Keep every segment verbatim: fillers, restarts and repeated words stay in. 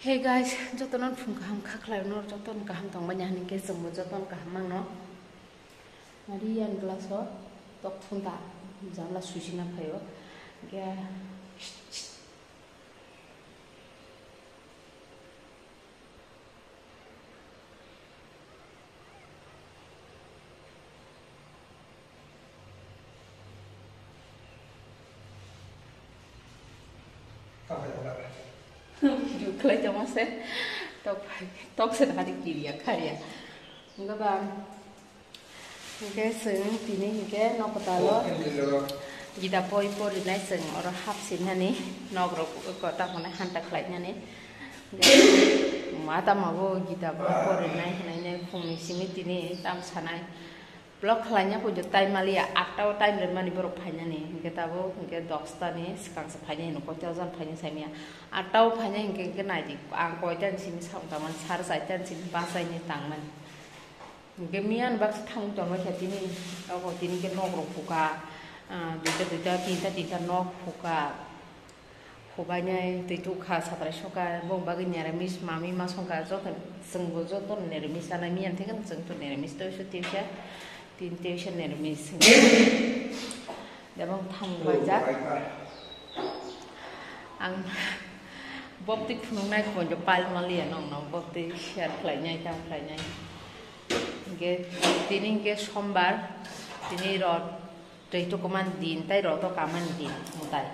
Hey guys, jotono phung kaham kha khlai no, jotono kaham tong manya hini ke chwngbo jotono kaham mangno. Mari yan glass o tok thun ta, jamla susi na phaio. Ge Video khlai tongma se, tok, tok se tadi kiriya kharya. Enggak bang. Enggak seng tini enggak nok kotalo. Gita poi pori nai seng oro hap sin nani nok rok kota kone hanta khlai nani. Mata mago gita pori nai hinai nai phung ni simi tini tam sanai. Block khlaina koi jok time maliya, atta o time re mani borok phainani, hinkhe tabuk hinkhe dosta ni swkang se phainai hino, koi ta jan phainai saimanya. Atta o phainai hinkhe, hinkhe naidi, ang koi ta ni simi samung tangmani, sar chai ta ni simi bachai ni tangmani. Hinkhe miyan baksa thangwi tongma khe tini, abo tini khe nok rok phuka, ah, duita, duita, tinta, tinta nok phuka. Hubainai twi tukha satrai sokha, bong bagwi niramis mami ma songkha, joto chwngbo joto niramis chanai miyan thekhe chwng to niramis to isu tewsa tin tewsa niramis. Debong thang baijak. Ang bopti phunuknai khunjo pal maliya nong nong bopti share khlainai tam khlainai. Hinkhe tini hinkhe sombar, tini rot twi tukuman din tai rot o kaman din mutai.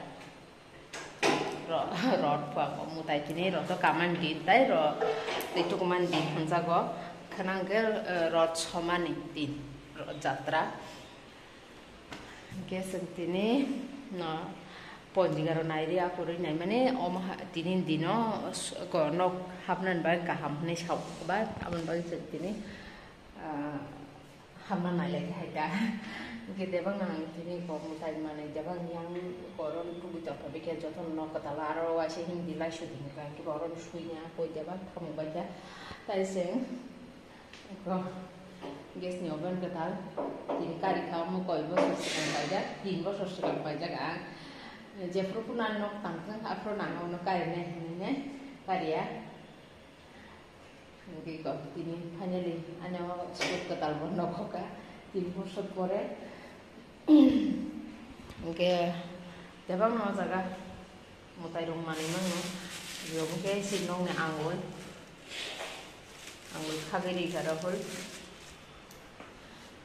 Ro-, rot phuago mutai tini rot o kaman din tai ro tei tukuman din hwnjago. Khwnang khe, eh, rot somani din, rot jatra. Hwnkhe chwng tini no ponjigaro nairi akurwi naimani omo ha-, tini dino s-, ko nok hapnani bagwi kaham hwnwi sao ba aboni bagwi chwng tini, ah, Hamna nailai hai ta. Hwnkhe debang ang tini kok mwtai manwi debang yang koron kubui tongkha bikhe jotono nok kwtal aro waisa hindi lai sudi hwnkha hwnkhe bohrok sui ya koi debang thamuk bai kha. Tai se ko gas ni oven kwtal tini kari kha omo koi bosor swkang paijak, tin bosor swkang paijak ang. Jephru phuru nang nok tangkha aphuru nang ono kari nai hinwi nai kari ya. Hwnkhe kok tini finally ano sut kwtal bo nokhoka tin bosor pore. Hwnkhe tebang no jaga mwtai rok manwi mangno. Yo hwnkhe si nokni angwi, angwi khagwi rikha rok hoi.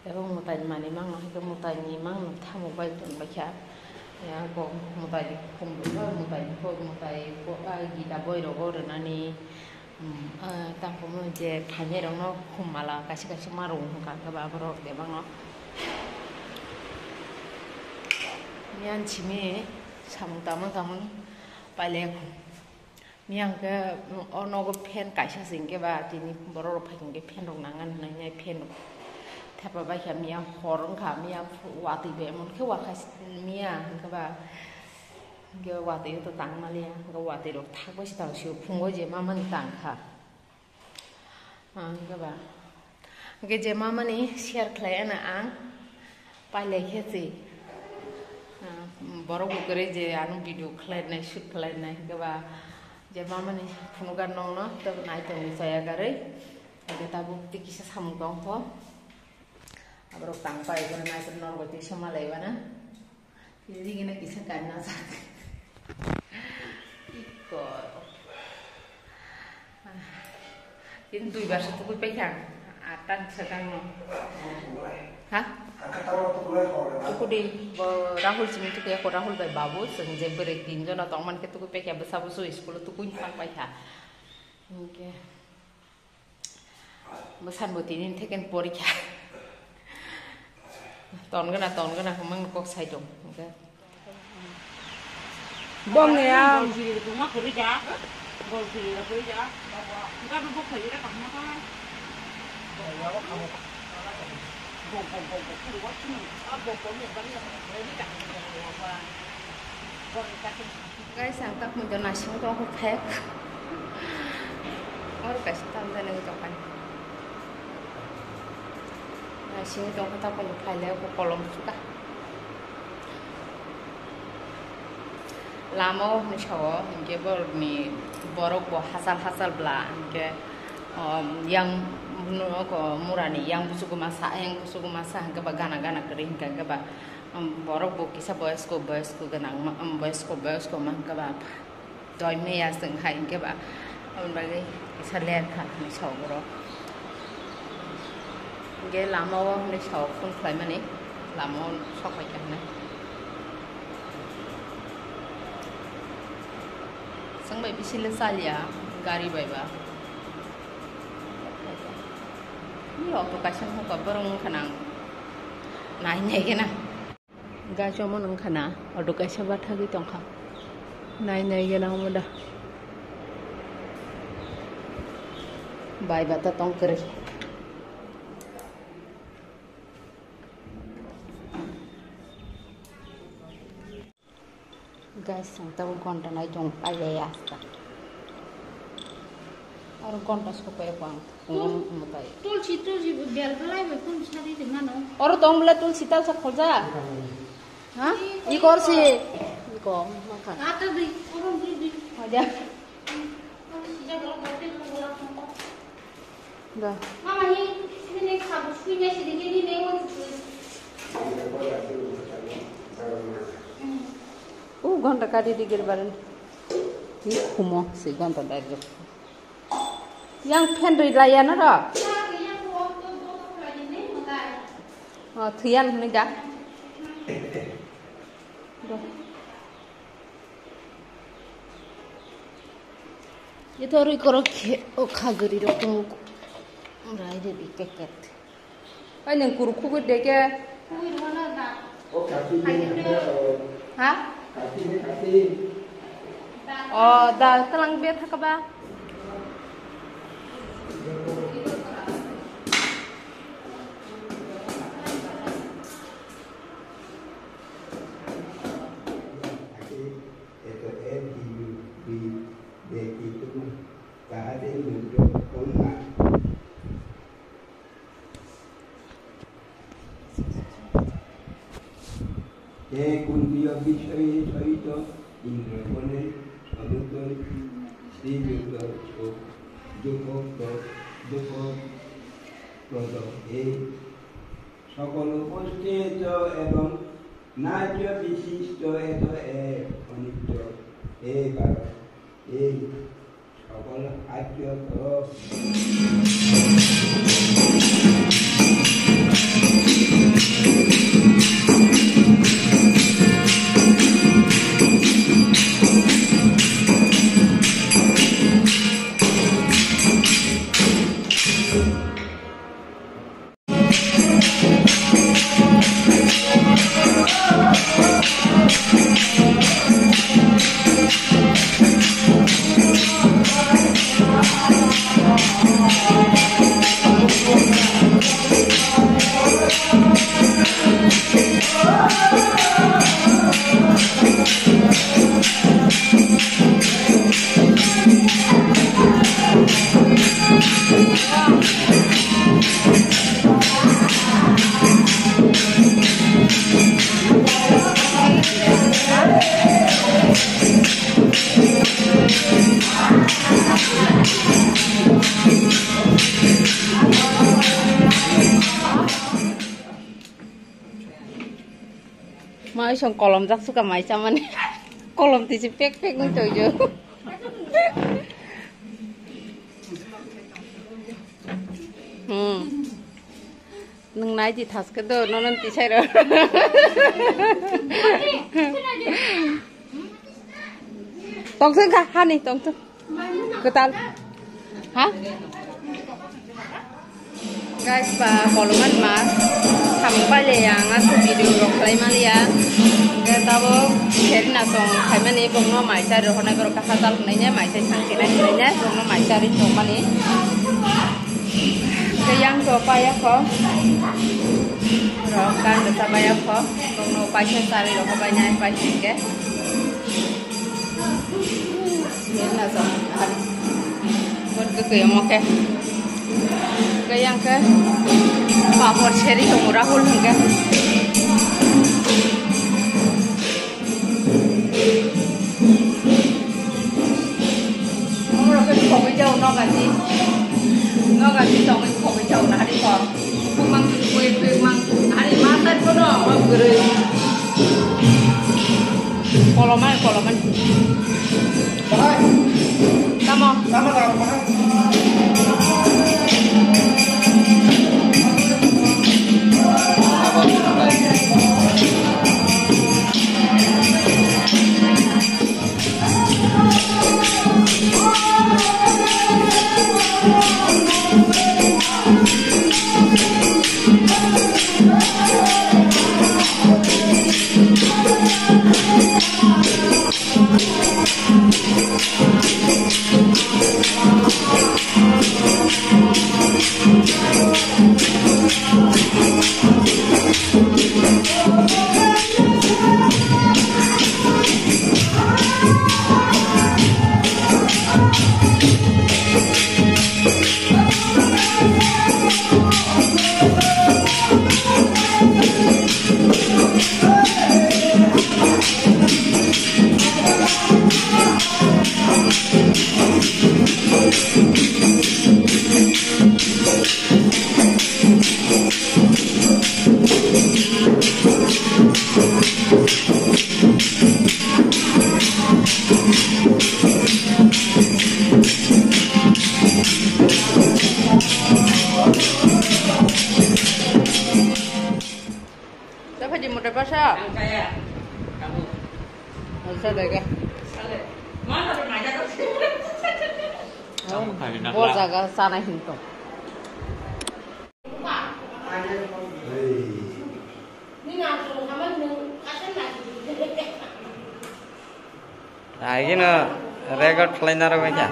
Ebo mwtai ni manwi mangno hai khe mwtai ni mangno thamuk bai tong bai kha. Ya bo mwtai ni khum rwkha, mwtai ni pho, mwtai pho, ah, gita boi rogo rwnani, um, ah, tamo je phainai rokno khum mala kaisa kaisa ma rwo hwnka hwnkhe ba borok bebakno. Miyan simi samung tangma tangmani pailai kho. Miyang khe o nogo fan kaisa se hwnkhe ba tini borok rok phai hwnkhe fan rok nang ani hwnwi fan rok thepa bai kha. Miyang hor wngkha, miyang watwi bai emon khe wakha miya hwnkhe ba hwnkhe watwi o to tang maliya hwnkhe watwi rok thak bai se tang sio phungo je ma mani tang kha. Ang khe ba, hwnkhe je ma mani share khlai ano ang pailai khe se, ah, borok bo kwrwi je ano video khlai nai, shoot khlai nai, hwnkhe ba je ma mani phunukha nokno, tei nai tongwi chaya kwrwi, hwnkhe tabuk tei kisa samung tong kho, aborok tang pai khe nai norok bai twi sama lai bana. Tini gini kisa karna sak. Iko. Tini dui bar se tukui paikha. Atang sekang no. Ha? Tukudi bo Rahul simi tukui ako Rahul bai babu seng je bwrwi tin jona tongman khe tukui paikha bwsa busu school o tukui thang paikha. Hwnkhe. Bwskango tini theken porikha. Ton gana, ton gana, hwnmang kok sai tong. Bong ya. Guys, ang tak mudo nasing tong ko phek. Or kaisa tam jani ko tokai. Nasing tong ko tak mudo phai le ko kolom suka. Lama o hwnwi sao, hinkhe borokni Borok bo hachal hachal bla, hwnkhe, um, yang, murani yang buchuguma sa, yang buchuguma sa, hwnkhe ba gana gana kwrwi, hwnkhe ba, um, borok bo kisa boyosko, boyosko gwnang ma, um, boyosko, boyosko ma, hwnkhe ba doi maya chwng hai, hwnkhe ba aboni bagwi kisa ler kha hinwi sa borok. Hwnkhe lama o hinwi sa phone khlaimani, lama o sok pai kha hinwi. Chwng bai bisi le chaliya, gari bai ba. Ni auto kaisa wngkha, borok wngkha nang nai nai gena. Gas omo wngkha na, auto kaisa bathagwi tongkha. Nai nai gena omo da. Bai bata tong kwrwi. Guys, ang tabuk gonta nai tong pailai asta. Aro gonta sopai ko ang. Tul-, mutai. Tulsi, tulsi, bel belai bai kun sari de mano. Oro tong bela tulsi tal sa khoja. Ha? Iko si. Iko, maka. Ata di, oro di, di. Hoja. Tulsi jaga lo bote ko bola ko. Da. Mama hi, sini nek sabu sui nya sini gini nek mo sui. U gonta kadi digir baran. Hi khumo se gonta dai jok. Yang fan rwi laya na ro? Oh, thuyan hwnwi da. Ito rwi korok khe o khagwrwi rok tongo. Rai de bi packet. Pai nwng kuru khugwi de khe. Ha? O da tlang be thaka ba. Eto F D U B de kitu kahade nuntu kongma. He kuntiyo bisoye soito Indro bone odutoi Sri Jukto Jukto Jukto Prodo he সকল উপস্থিত এবং নাট্য বিশিষ্ট এত এক অনিত্য এই বারো এই সকল আর্য করো। Mai song kolom jak suka mai chamani. Kolom tisi pek pek ni tojo. Hmm. Nung nai di thaske do, nonon tisai ro. Tongthung kha, hani tongthung. Kwtal. Ha? Guys, ba, koloman ma. Samung paile yang asu video rok khlai maliya. Ge tabo seri na song khaimani bongno mai chari rohornai borok kha hajal hwnai ne mai chai thang khe nai hwnai ne bongno mai chari tongmani. Ke yang to paya kho. Rok kan de sa paya kho. Bongno paisa chari rok bai nai pai ke. Bon ke ke mo ke. Ke yang ke. Papor seri to mura hol ke. Nogaji, nogaji tongwi khogwi chao nahari kho. Bumang twi bumang nahari ma tai phono o kwrwi. Kolomai, kolomai. Tamo. Dapat di motor pasar. Asa daga. Bo jaga sana hinto. Agino record khlaina rwbaikha.